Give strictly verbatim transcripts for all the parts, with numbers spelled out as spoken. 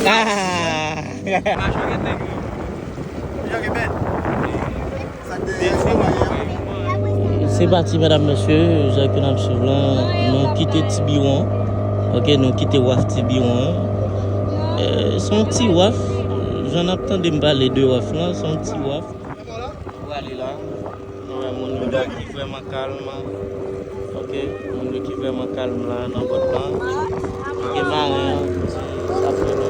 Ah! Se pati, medam, mesye, jan ke n ap swiv lan, nou kite Tibiwon. Ok, nou kite waf Tibiwon an. Eh, se yon ti waf. Jan n ap tande m pale de waf lan, se yon ti waf. Nou prale la. Nou wè moun yo ki vrèman kalm. Ok, moun yo ki vrèman kalm la nan bòt lan. Gen maren an, ti apre nou.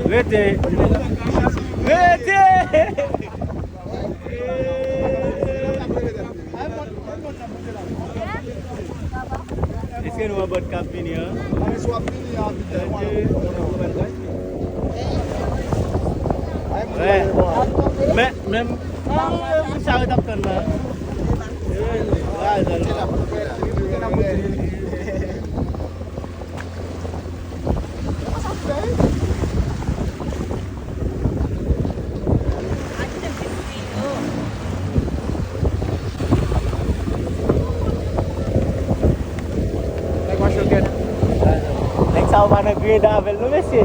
Rete. Rete. Èske nou wè bòt k ap vini an? Wè. Men, men, men, sa yo t ap tann la. Nèg sa yo pa nan griyen avè l non, mesye.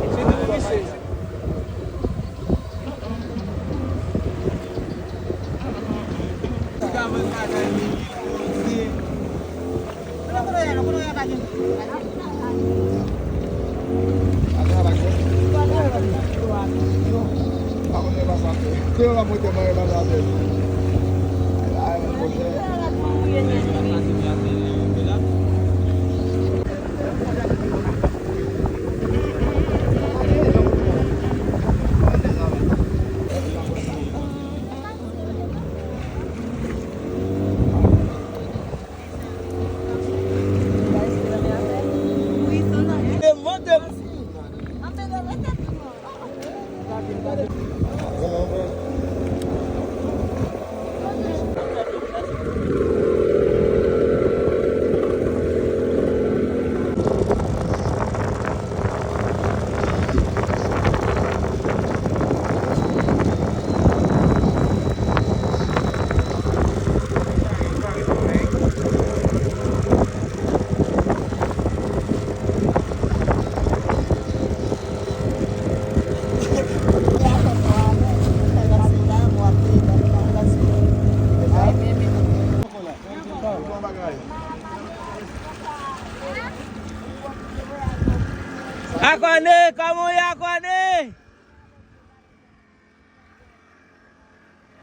Akòne, kòman w ye, Akòne?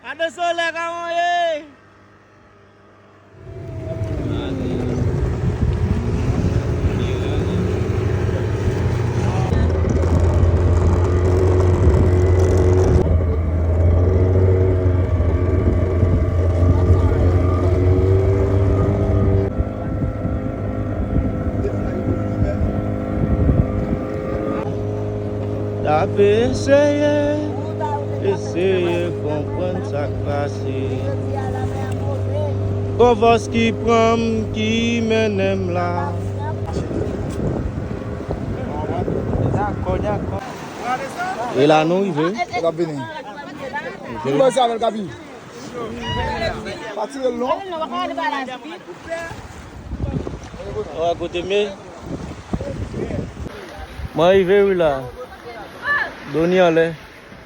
Adan solèy, kòman w ye? T ap eseye, eseye konprann sa k pase. Gon fòs ki pran m, ki mennen m la. Dakò, dakò. E la nou rive. L ap vini. Vin pase avè l, Gaby. Pa tire l non. Ou a kote m ye? Mwen rive wi la. Doni anlè.